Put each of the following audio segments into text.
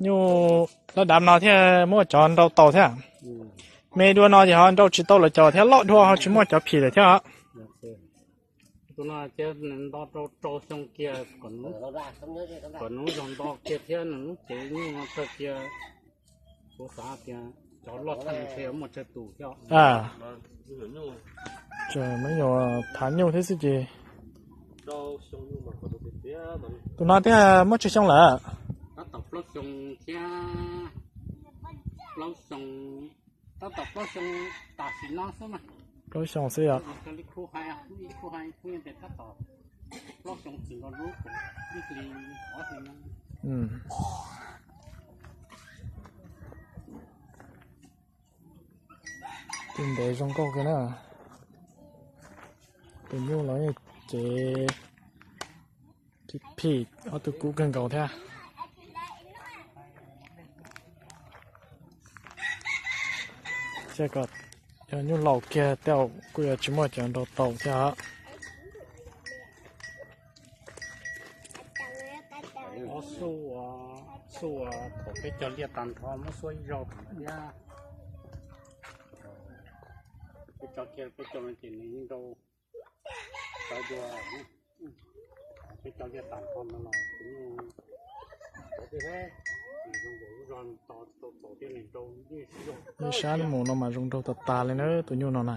Nyuj loj dav no thiaj muaj cov nrau tau thiab. Me dua no ces ho nrau tsis tau lawv cov thiab, loj dua ho tsis muaj cov phim lawm thiab. Tus no thiab nws nto rau rau xyoo kiag, kom nws zog nto kiag thiab nws lub cev nyuj no tsawg kiag. Kuv xav tias cov loj tshaj ntshe yuav muaj tsawg tus thiab. Tseem me nyuam thav nyuj thiab xwb ces. Tus no thiaj muaj tsawg xyoo lawm? Tab tom plaub xyoo thiab, plaub xyoo, tab tom plaub xyoo tam sim no xwb mas. Plaub xyoo xwb yom? Li khub hais, li khub hais, khub hais tab tom plaub xyoo txwm nkaus lub, ib hlis ob hlis no. Tus ntev zoo nkauj kawg na. Tus nyuj los yeej cev phim, ob tug kub kawg nkaus thiab. Ces kom yog nyuj laus kiag tej zaum kuj yuav tsis muaj cov nrau tau thiab. Ob xub, xub thaum peb cog liaj tag nrho muab xuab ib zaug thiab. Peb tso kiag peb cog no ces nws yeej nrau tawv dua. Peb cog liaj tag nrho no los ib sab mus no mas zoo nraug tas tas li na tus nyuj no na.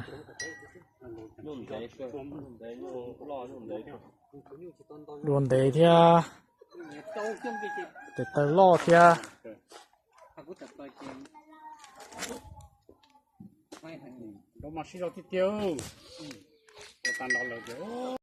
Dua ntev thiab, tes taw loj thiab. Nrau mas sib zog tiag tiag. Ua tag nrho lawm ces